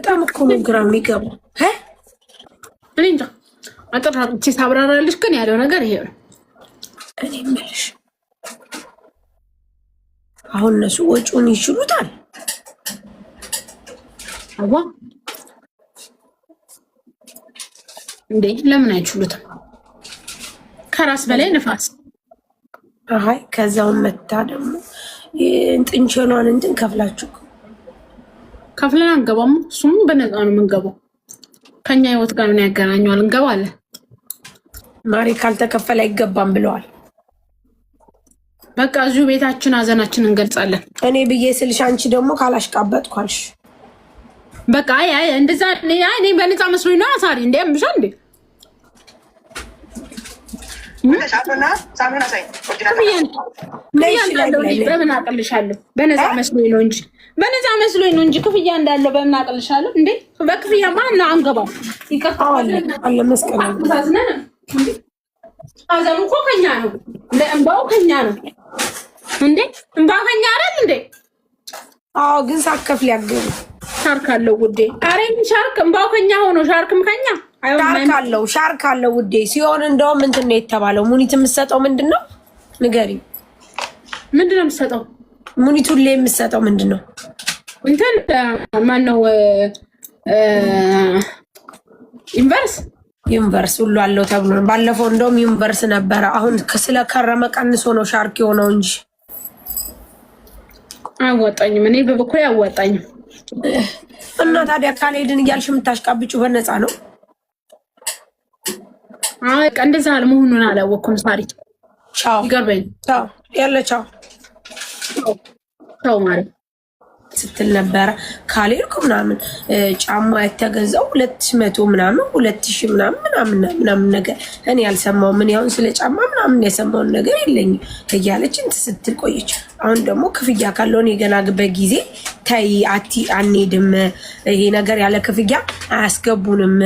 በጣም እኮ ነው ግራ የሚገባው። እኔ እንጃ አጥር አጥቼ ሳብራራልሽ ግን ያለው ነገር ይሄ ነው። እኔ የምልሽ አሁን እነሱ ወጪውን ይችሉታል። አዋ እንዴ ለምን አይችሉትም? ከራስ በላይ ንፋስ። አይ ከዛውን መታ ደግሞ ጥንቸሏን እንትን ከፍላችሁ ከፍለን አንገባም። እሱም በነፃ ነው የምንገባው። ከኛ ህይወት ጋር ምን ያገናኘዋል? እንገባለን። ማሪ ካልተከፈለ አይገባም ብለዋል። በቃ እዚሁ ቤታችን ሀዘናችን እንገልጻለን። እኔ ብዬ ስልሽ አንቺ ደግሞ ካላሽቃበጥኩ አልሽ። በቃ አይ አይ እንደዛ አይ እኔ በነፃ መስሎኝ ነው። ሳሪ እንዴ አምሻ እንዴ በምን አቅልሻለሁ? በነፃ መስሎኝ ነው እንጂ በነፃ መስሎኝ ነው እንጂ ክፍያ እንዳለው በምን አቅልሻለሁ እንዴ? በክፍያ ማን ነው አንገባም። ሀዘኑ እኮ ከኛ ነው፣ እንባው ከኛ ነው እንዴ? እንባ ከኛ አይደል እንዴ? አዎ፣ ግን ሳከፍል ያገቡ ሻርክ አለው ውዴ። አሬ ሻርክ እንባው ከኛ ሆኖ ሻርክም ከኛ ሻርክ አለው፣ ሻርክ አለው ውዴ። ሲሆን እንደውም እንትን ነው የተባለው። ሙኒት የምትሰጠው ምንድን ነው ንገሪኝ። ምንድን ነው የምትሰጠው? ሙኒት ሁሌ የምትሰጠው ምንድን ነው? እንትን ማነው? ዩኒቨርስ ዩኒቨርስ ሁሉ አለው ተብሎ ነው። ባለፈው እንደውም ዩኒቨርስ ነበረ። አሁን ስለከረመ ቀንሶ ነው ሻርክ የሆነው እንጂ አያዋጣኝም። እኔ በበኩሌ አያዋጣኝም። እና ታዲያ ካልሄድን እያልሽ የምታሽቃብጩ በነፃ ነው። አይ እንደዛ መሆኑን አላወቅኩም። ሳሪ ቻው፣ ይገርበኝ። ቻው ያለ ቻው ቻው ማለት ስትል ነበረ። ካልሄድኩ ምናምን ጫማ የተገዛው 200 ምናምን 2000 ምናምን ምናምን ምናምን ነገር እኔ ያልሰማው ምን ያሁን ስለ ጫማ ምናምን የሰማውን ነገር የለኝም እያለች እንትን ስትል ቆየች። አሁን ደግሞ ክፍያ ካለው እኔ ገና በጊዜ ተይ አቲ አንሄድም፣ ይሄ ነገር ያለ ክፍያ አያስገቡንም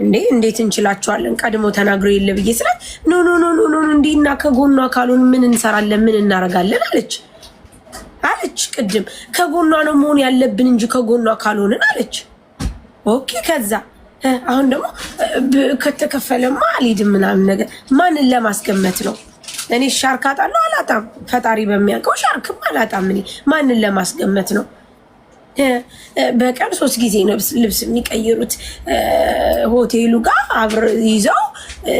እንዴ እንዴት እንችላቸዋለን? ቀድሞ ተናግሮ የለ ብዬ ስላት no no no no no እንዴ እና ከጎኗ ካልሆን ምን እንሰራለን? ምን እናደርጋለን አለች አለች። ቅድም ከጎኗ ነው መሆን ያለብን እንጂ ከጎኗ ካልሆንን አለች። Okay ከዛ አሁን ደግሞ ከተከፈለማ አልሄድም ምናምን ነገር ማንን ለማስገመት ነው? እኔ ሻርክ አጣለሁ አላጣም፣ ፈጣሪ በሚያውቀው ሻርክም አላጣም። እኔ ማንን ለማስገመት ነው? በቀን 3 ጊዜ ነው ልብስ የሚቀይሩት ሆቴሉ ጋር አብር ይዘው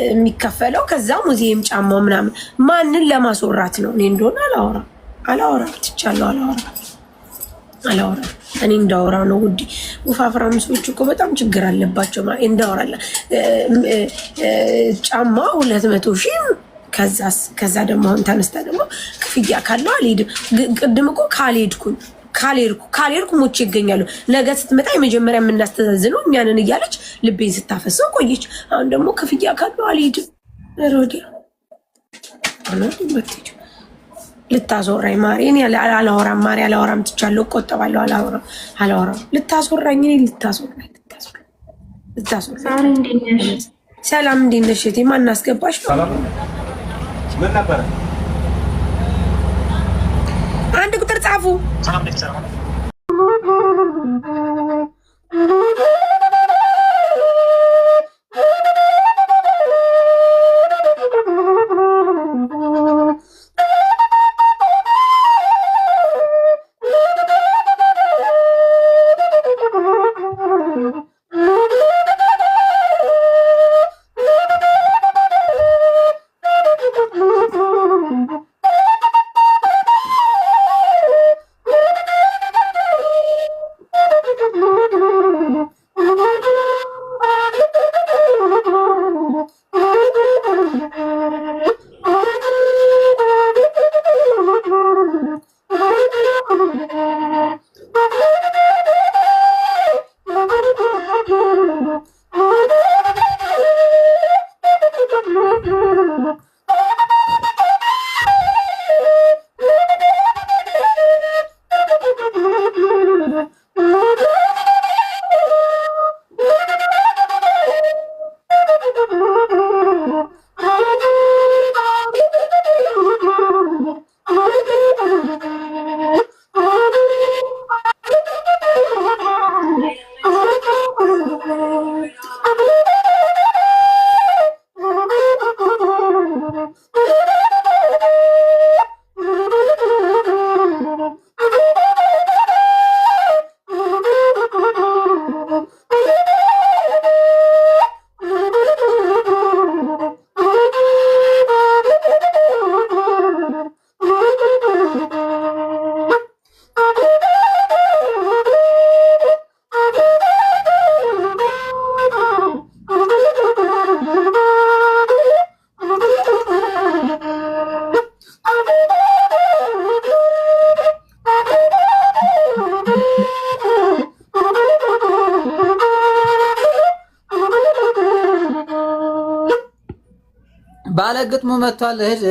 የሚከፈለው፣ ከዛ ሙዚየም ጫማው ምናምን ማንን ለማስወራት ነው? እኔ እንደሆነ አላወራም አላወራም ትቻለሁ። አላወራም አላወራም። እኔ እንዳወራ ነው ውዴ። ወፋፍራም ሰዎች እኮ በጣም ችግር አለባቸው። እንዳወራለ ጫማ 200 ሺህ ከዛ ደግሞ አሁን ተነስታ ደግሞ ክፍያ ካለው አልሄድም። ቅድም እኮ ካልሄድኩኝ ካልሄድኩ ሞቼ ይገኛሉ። ነገ ስትመጣ የመጀመሪያ የምናስተዛዝነው እኛንን እያለች ልቤን ስታፈሰው ቆየች። አሁን ደግሞ ክፍያ ካለው አልሄድም። ሮዲያ ልታስወራኝ ማሪ፣ እኔ አላወራም ማሪ፣ አላወራም ትቻለሁ፣ እቆጠባለሁ፣ አላወራም አላወራም። ልታስወራኝ እኔ ልታስወራኝ ልታስወራኝ። ሰላም እንዴት ነሽ እህቴ? ማን አስገባሽ ነው? ምን ነበረ? አንድ ቁጥር ጻፉ። ባለ ግጥሙ መጥቷል። እህድ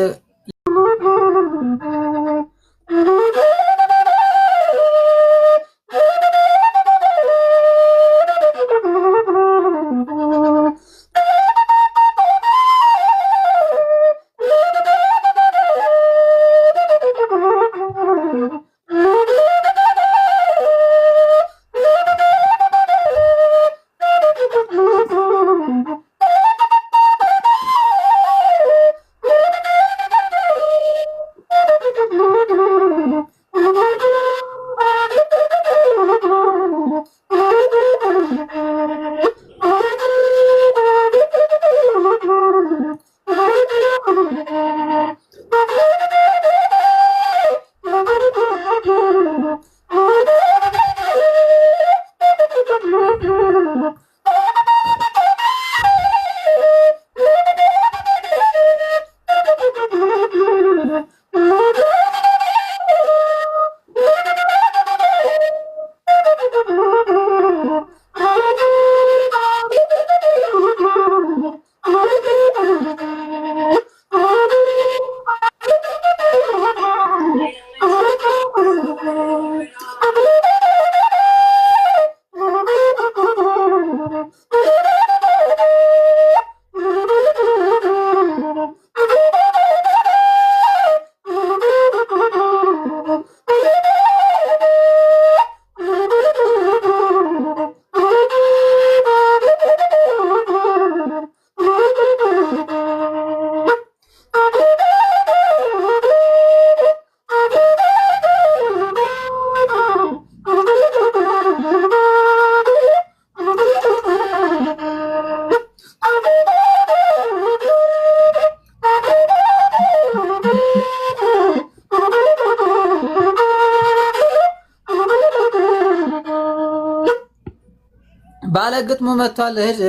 ባለ ግጥሙ መጥቷል። እህድ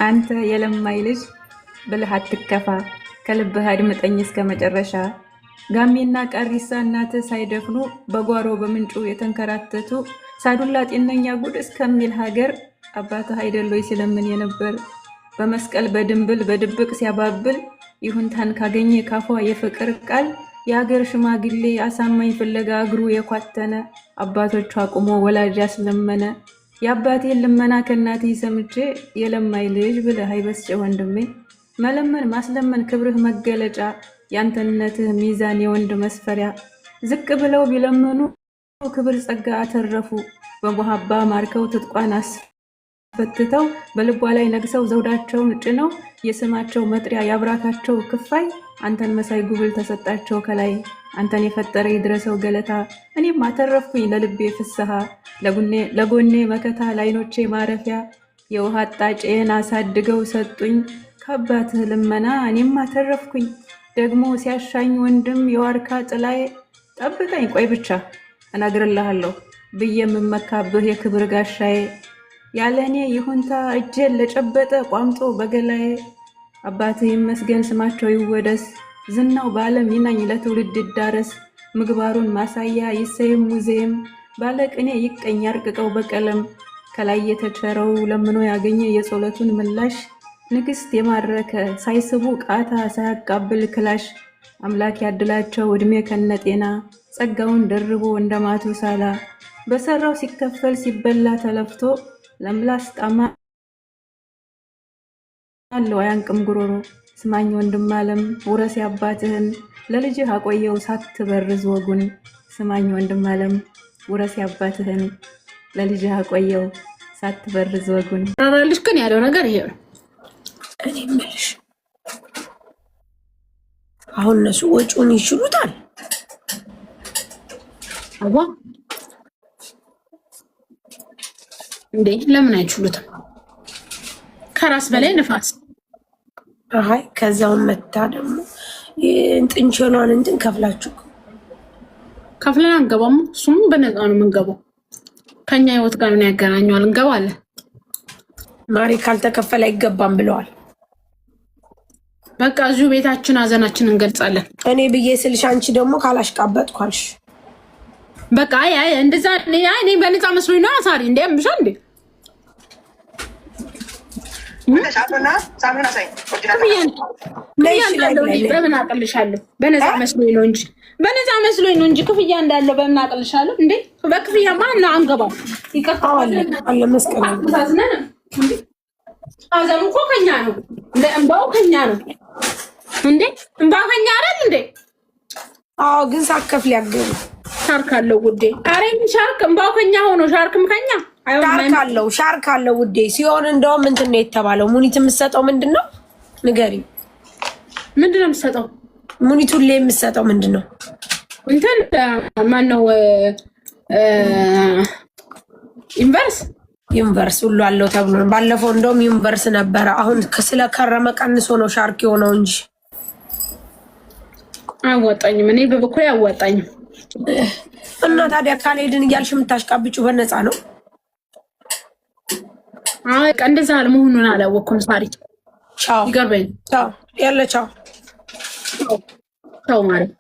አንተ የለማይ ልጅ ብልህ አትከፋ፣ ከልብህ አድምጠኝ እስከ መጨረሻ። ጋሜና ቀሪሳ እናትህ ሳይደፍኑ በጓሮ በምንጩ የተንከራተቱ ሳዱላ ጤነኛ ጉድ እስከሚል ሀገር አባትህ አይደሎይ ሲለምን የነበር በመስቀል በድንብል በድብቅ ሲያባብል ይሁንታን ካገኘ ካፏ የፍቅር ቃል የሀገር ሽማግሌ አሳማኝ ፍለጋ እግሩ የኳተነ አባቶቹ አቁሞ ወላጅ ያስለመነ የአባቴን ልመና ከእናቴ ሰምቼ የለማይ ልጅ ብለህ አይበስጭ ወንድሜ። መለመን ማስለመን ክብርህ መገለጫ የአንተነትህ ሚዛን የወንድ መስፈሪያ። ዝቅ ብለው ቢለምኑ ክብር ጸጋ አተረፉ። በሙሀባ ማርከው ትጥቋን አስፈትተው በልቧ ላይ ነግሰው ዘውዳቸውን ጭነው የስማቸው መጥሪያ የአብራካቸው ክፋይ አንተን መሳይ ጉብል ተሰጣቸው ከላይ። አንተን የፈጠረ ይድረሰው ገለታ። እኔም አተረፍኩኝ ለልቤ ፍስሐ ለጎኔ መከታ ለዓይኖቼ ማረፊያ። የውሃ አጣጬን አሳድገው ሰጡኝ ከአባትህ ልመና እኔም አተረፍኩኝ። ደግሞ ሲያሻኝ ወንድም የዋርካ ጥላዬ ጠብቀኝ ቆይ ብቻ እነግርልሃለሁ ብዬ የምመካብህ የክብር ጋሻዬ። ያለ እኔ ይሁንታ እጄን ለጨበጠ ቋምጦ በገላዬ። አባትህ ይመስገን ስማቸው ይወደስ ዝናው በዓለም ይናኝ ለትውልድ ይዳረስ። ምግባሩን ማሳያ ይሰየም ሙዚየም ባለቅኔ ይቀኝ ያርቅቀው በቀለም። ከላይ የተቸረው ለምኖ ያገኘ የጸሎቱን ምላሽ ንግስት የማረከ ሳይስቡ ቃታ ሳያቃብል ክላሽ። አምላክ ያድላቸው ዕድሜ ከነጤና ጸጋውን ደርቦ እንደ ማቱሳላ። በሰራው ሲከፈል ሲበላ ተለፍቶ ለምላስ ጣማ አለው አያንቅም ጉሮሮ። ስማኝ ወንድም አለም ውረስ ያባትህን ለልጅህ አቆየው ሳትበርዝ ወጉን። ስማኝ ወንድም አለም ውረስ ያባትህን ለልጅህ አቆየው ሳትበርዝ ወጉን። ራራልሽ ግን ያለው ነገር ይሄ ነው። እኔ የምልሽ አሁን እነሱ ወጪውን ይችሉታል። አዋ እንዴ ለምን አይችሉትም? ከራስ በላይ ንፋስ። አይ ከዛውን መታ ደግሞ ጥንቸሏን እንትን ከፍላችሁ ከፍለን አንገባም። እሱም በነፃ ነው የምንገባው። ከኛ ህይወት ጋር ምን ያገናኘዋል? እንገባለን። ማሪ ካልተከፈለ አይገባም ብለዋል። በቃ እዚሁ ቤታችን ሀዘናችን እንገልጻለን። እኔ ብዬ ስልሽ አንቺ ደግሞ ካላሽቃበጥኩ አልሽ። በቃ አይ አይ እንደዛ አይ እኔ በነፃ መስሎኝ ነው። አሳሪ እንዴ አምሻ እንዴ ክፍያ እንዳለው በምን አቅልሻለሁ? በነፃ መስሎኝ ነው እንጂ በነፃ መስሎኝ ነው እንጂ ክፍያ እንዳለው በምን አቅልሻለሁ እንዴ? በክፍያ ማን ነው አንገባም። ይቅርታ አዝነን ሀዘኑ እኮ ከኛ ነው፣ እንባው ከኛ ነው እንዴ? እንባ ከኛ አይደል እንዴ? አዎ፣ ግን ሳከፍል ያገቡ ሻርክ አለው ውዴ። አሬ ሻርክ እንባው ከኛ ሆኖ ሻርክም ከኛ ሻርክ አለው፣ ሻርክ አለው ውዴ። ሲሆን እንደውም እንትን ነው የተባለው። ሙኒት የምትሰጠው ምንድን ነው ንገሪኝ። ምንድን ነው የምትሰጠው? ሙኒት ሁሌ የምትሰጠው ምንድን ነው? እንትን ማነው? ዩኒቨርስ ዩኒቨርስ ሁሉ አለው ተብሎ ነው። ባለፈው እንደውም universe ነበረ። አሁን ስለከረመ ቀንሶ ነው ሻርክ የሆነው እንጂ አያዋጣኝም። እኔ በበኩሌ አያዋጣኝም። እና ታዲያ ካልሄድን እያልሽ የምታሽቃብጩ በነፃ ነው። አይ እንደዛ መሆኑን አላወቅኩም። ሳሪ ቻው፣ ይገርበኝ። ቻው ያለ ቻው ቻው ማለት